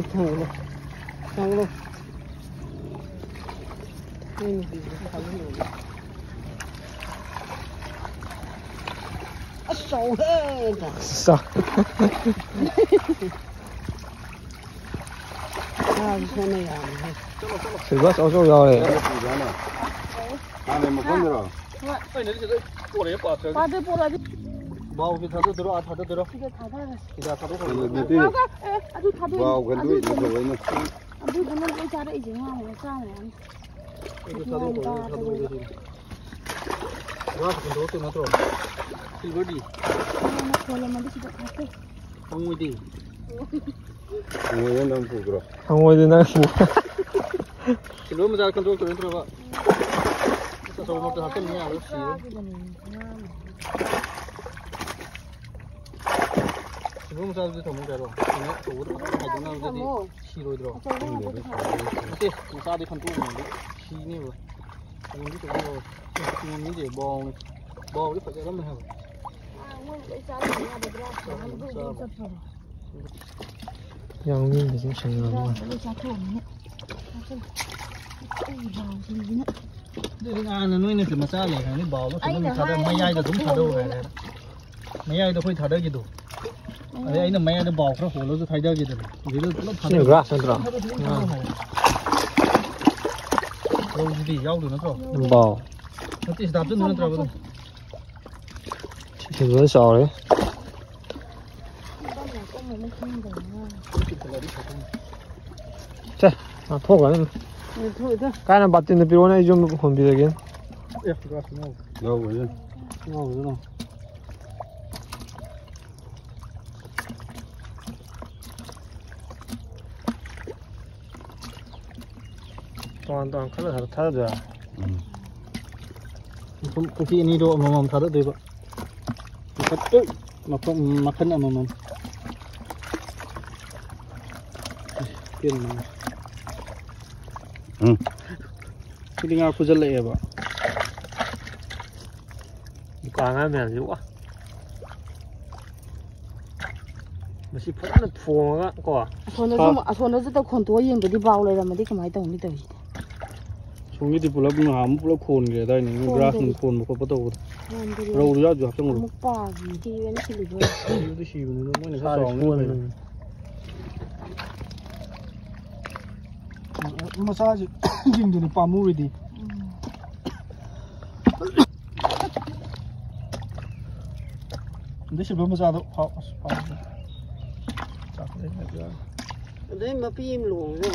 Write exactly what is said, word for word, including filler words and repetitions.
ꯊꯥꯡꯒꯠꯂꯣ꯫ ꯊꯥꯡꯒꯠꯂꯣ꯫ ꯑꯩ ꯅꯨꯄꯤꯁꯦ ꯊꯥꯖꯤꯜꯂꯨꯔꯦ꯫ ꯑꯁ, ꯆꯥꯎꯍꯦ! ꯆꯥ-, ꯉꯥꯁꯨ ꯁꯣꯟꯅ ꯌꯥꯝꯃꯦꯍꯦ꯫ ꯁꯤꯜꯚꯔ ꯑꯆꯧ ꯑꯆꯧ ꯌꯥꯎꯔꯦ꯫ ꯍꯥꯟꯅꯩ ꯃꯐꯝꯗꯨꯔꯣ? ꯍꯣꯏ꯫ ꯄꯥꯗꯩ ꯄꯣꯔꯛꯑꯗꯤ꯫ ꯕꯥꯎꯒꯤ ꯊꯥꯗꯗꯣꯏꯔꯣ? ꯑꯥ ꯊꯥꯗꯗꯣꯏꯔꯣ? ꯁꯤꯗ ꯊꯥꯗꯔꯁꯤ꯫ ꯁꯤꯗ ꯊꯥꯗꯣꯛꯈ꯭ꯔꯣ꯫ ꯅꯠꯇꯦ꯫ ꯑꯥ, ꯑꯥ, ꯑꯦ, ꯑꯗꯨ ꯊꯥꯗꯣꯛ-, ꯕꯥꯎ ꯑꯗꯨ ꯈꯟꯗꯣꯛꯏꯅꯦ ꯊꯥꯗꯣꯛ-, ꯊꯑꯣꯏꯅ꯫ ꯑꯗꯨꯗꯨꯅ ꯂꯣꯏ ꯆꯥꯔꯛꯏꯁꯦ ꯉꯥ ꯃꯆꯥ ꯃꯌꯥꯝ꯫ ꯑꯗꯨ ꯊꯥꯗꯣꯛꯈ꯭ꯔꯣ, ꯑꯗꯨ ꯊꯥꯗꯣꯛꯈ꯭ꯔꯣ ꯑꯗꯨꯗꯤ꯫ ꯕ꯭ꯔꯥꯁ ꯈꯟꯗꯣꯛꯇꯣꯏ ꯅꯠꯇ꯭ꯔꯣ? ꯁꯤꯜꯚꯔꯗꯤ? ꯃꯥꯅ ꯈꯣꯜꯂꯝꯃꯗꯤ ꯁꯤꯗ ꯍꯥꯞꯄꯦ꯫ ꯍꯪꯉꯣꯏꯗꯤ? ꯍꯪꯉꯣꯏꯗꯤ ꯅꯪ ꯄꯨꯈ꯭ꯔꯣ꯫ ꯍꯪꯉꯣꯏꯗꯤ ꯅꯪ ꯄꯨ-, ꯁꯤꯜꯚꯔ ꯃꯆꯥ ꯈꯟꯗꯣꯛꯇꯣꯏ ꯅꯠꯇ꯭ꯔꯕ? ꯑꯁ, ꯑꯆꯧꯕꯃꯛꯇ ꯍꯥꯞꯆꯤꯟꯕ ꯌꯥꯔꯣꯏ, ꯁꯤꯔꯅꯤ꯫ ꯁꯤꯜꯚꯔ ꯃꯆꯥꯗꯨꯗꯤ ꯊꯝꯃꯨ ꯀꯩꯅꯣ? ꯀꯩꯅꯣ ꯑꯆꯧꯕꯗꯣ ꯐꯖꯅ ꯍꯥꯏꯗꯣꯛꯅꯕꯗꯗꯤ ꯁꯤꯔꯣꯏꯗ꯭ꯔꯣ? ꯑꯆꯧꯕ ꯉꯥꯛꯇꯗꯤ ꯊꯝꯃꯣ꯫ ꯅꯠꯇꯦ, ꯃꯆꯥꯗꯤ ꯈꯟꯇꯣꯛꯑꯝꯃꯗꯤ ꯁꯤꯅꯦꯕ꯫ ꯇꯨꯡꯍꯟꯕꯤꯁꯦ ꯕꯥꯎꯅꯤ꯫ ꯕꯥꯎꯗꯤ ꯐꯖꯔꯝꯃꯦ ꯍꯥꯏꯕ꯫ ꯑꯥ, ꯃꯣꯏꯅ ꯂꯣꯏ ꯆꯥꯔꯝꯃꯅꯤ ꯑꯥꯗ ꯕ꯭ꯔꯥꯁ ꯇꯧꯅꯕꯗꯣ ꯆꯥꯕ꯫ ꯆꯠꯄꯗꯣ꯫ ꯌꯥꯝ ꯃꯤꯅꯁꯨ ꯁꯦꯡꯅꯕ ꯃꯥꯜꯂꯦ꯫ ꯕ꯭ꯔꯥꯁꯇ ꯂꯣꯏ ꯆꯥꯊꯣꯛꯑꯝꯃꯅꯤ꯫ ꯆꯥꯁꯜꯂꯨ꯫ ꯑꯩ ꯕꯥꯎꯁꯤꯡꯁꯤꯅ꯫ ꯑꯗꯨꯗꯤ ꯉꯥꯅ ꯅꯣꯏꯅ ꯃꯆꯥ ꯂꯩꯈ꯭ꯔꯕꯅꯤ, ꯕꯥꯎꯗꯣ ꯑꯗꯨꯝ ꯑꯩꯅ ꯊꯥꯗ-, ꯍꯥꯏꯔꯤꯅꯦ, ꯃꯌꯥꯏꯗ ꯑꯗꯨꯝ ꯊꯥꯗꯧ ꯍꯥꯏꯔꯦ꯫ ꯃꯌꯥꯏꯗ ꯑꯩꯈꯣꯏ ꯊꯥꯗꯈꯤꯗꯣ꯫ ꯑꯗꯩ ꯑꯩꯅ ꯃꯌꯥꯏꯗ ꯕꯥꯎ ꯈꯔ ꯍꯣꯜꯂꯁꯨ ꯊꯥꯗꯈꯤꯗꯅ꯫ ꯑꯗꯨꯗ ꯄꯨꯂꯞ ꯁꯤ ꯊꯥꯗꯈꯤꯗꯣ꯫ ꯒ꯭ꯔꯥꯁ ꯅꯠꯇ꯭ꯔꯣ? ꯊꯥꯗꯈꯤꯗꯣ ꯑꯥ꯫ ꯊꯥꯗꯈꯤꯗꯣ꯫ ꯔꯧꯁꯤꯗꯤ ꯌꯥꯎꯗꯣꯏ ꯅꯠꯇ꯭ꯔꯣ? ꯕꯥꯎ꯫ ꯅꯠꯇꯦ, ꯁꯤꯗ ꯍꯥꯞꯆꯤꯟꯗꯣꯏ ꯅꯠꯇ꯭ꯔꯕ ꯑꯗꯨꯝ? ꯁꯤ ꯐꯖꯅ ꯆꯥꯎꯔꯦ꯫ ꯁꯦ, ꯂꯥꯊꯣꯛꯈ꯭ꯔꯅꯤ꯫ ꯂꯥꯊꯣꯛꯑꯦꯗ꯫ ꯀꯥꯏꯅ ꯕꯥꯇꯤꯟꯗ ꯄꯤꯔꯛꯑꯣꯅꯦ, ꯑꯩꯁꯨ ꯑꯃ ꯍꯣꯟꯕꯤꯔꯒꯦ꯫ ꯑꯦ, ꯂꯧꯈ꯭ꯔꯦ꯫ ꯂꯧꯈ꯭ꯔꯦ꯫ ꯇꯣꯉꯥꯟ ꯇꯣꯉꯥꯟ ꯈꯜꯂ ꯊꯥꯗ-, ꯊꯥꯗꯗꯣꯏꯔꯥ? ꯎꯝ꯫ ꯃꯐꯝ ꯄꯨꯈ꯭ꯔꯤ ꯑꯅꯤꯗꯣ ꯑꯃꯃꯝ ꯊꯥꯗꯗꯣꯏꯕ꯫ ꯃꯈꯜ, ꯃꯐꯝ, ꯃꯈꯜ ꯑꯃꯃꯝ꯫ ꯄꯦꯟꯅ꯫ ꯎꯝ꯫ ꯁꯤꯗꯤ ꯉꯥ ꯐꯨꯖꯜꯂꯛꯑꯦꯕ꯫ ꯃꯨꯀꯥ ꯉꯥ ꯃꯌꯥꯝꯁꯤ, ꯋꯥ꯫ ꯃꯁꯤ ꯁꯤ ꯐꯖꯅ ꯊꯣꯡꯉꯒ ꯀꯣ꯫ ꯑꯁꯣꯝꯗꯁꯨ ꯑꯃꯨꯛ- ꯑꯁꯣꯝꯗꯁꯨ ꯇꯧ ꯈꯣꯟꯇꯣꯛꯑ ꯌꯦꯡꯕꯗꯤ ꯕꯥꯎ ꯂꯩꯔꯝꯃꯗꯤ ꯀꯃꯥꯏꯅ ꯇꯧꯅꯤ ꯇꯧꯔꯤꯁꯦ? ꯁꯣꯝꯒꯤꯗꯤ ꯄꯨꯂꯞ ꯅꯍꯥꯟ ꯑꯃꯨꯛ ꯄꯨꯂꯞ ꯈꯣꯟꯈ꯭ꯔꯦ ꯑꯗꯥꯏꯅꯦ, ꯃꯣꯏ ꯒ꯭ꯔꯥꯁ ꯅꯨꯡ ꯈꯣꯟꯕ ꯈꯣꯠꯄ ꯇꯧꯕꯗꯣ꯫ ꯈꯣꯟꯗꯗꯤ ꯔꯧꯗꯨ ꯌꯥꯎꯁꯨ ꯍꯥꯞꯆꯟꯈ꯭ꯔꯣ꯫ ꯑꯃꯨꯛ ꯄꯥꯈꯤ ꯁꯤꯕꯅ ꯁꯤꯜꯂꯤꯕ꯭ꯔꯣ? ꯁꯤꯕꯗꯤ ꯁꯤꯕꯅꯤꯅ ꯃꯣꯏꯅ ꯈꯔ ꯁꯥꯔꯦ ꯆꯥꯎꯅ ꯈꯣꯟꯕꯅꯤ꯫ ꯂꯩꯕꯅꯤ꯫ ꯃꯆꯥꯁꯤꯡꯗꯨꯅꯤ ꯄꯥꯝꯃꯨꯔꯤꯗꯤ꯫ ꯑꯗꯩ ꯁꯤꯜꯚꯔ ꯃꯆꯥꯗꯣ ꯍꯥꯎ ꯑꯁ ꯄꯥꯝꯃꯨ꯫ ꯆꯥꯛ ꯂꯩ ꯍꯥꯏꯕ ꯌꯥꯔꯣꯏ꯫ ꯑꯗꯩ ꯃꯄꯤ ꯑꯃ ꯂꯨꯍꯣꯡꯉꯒ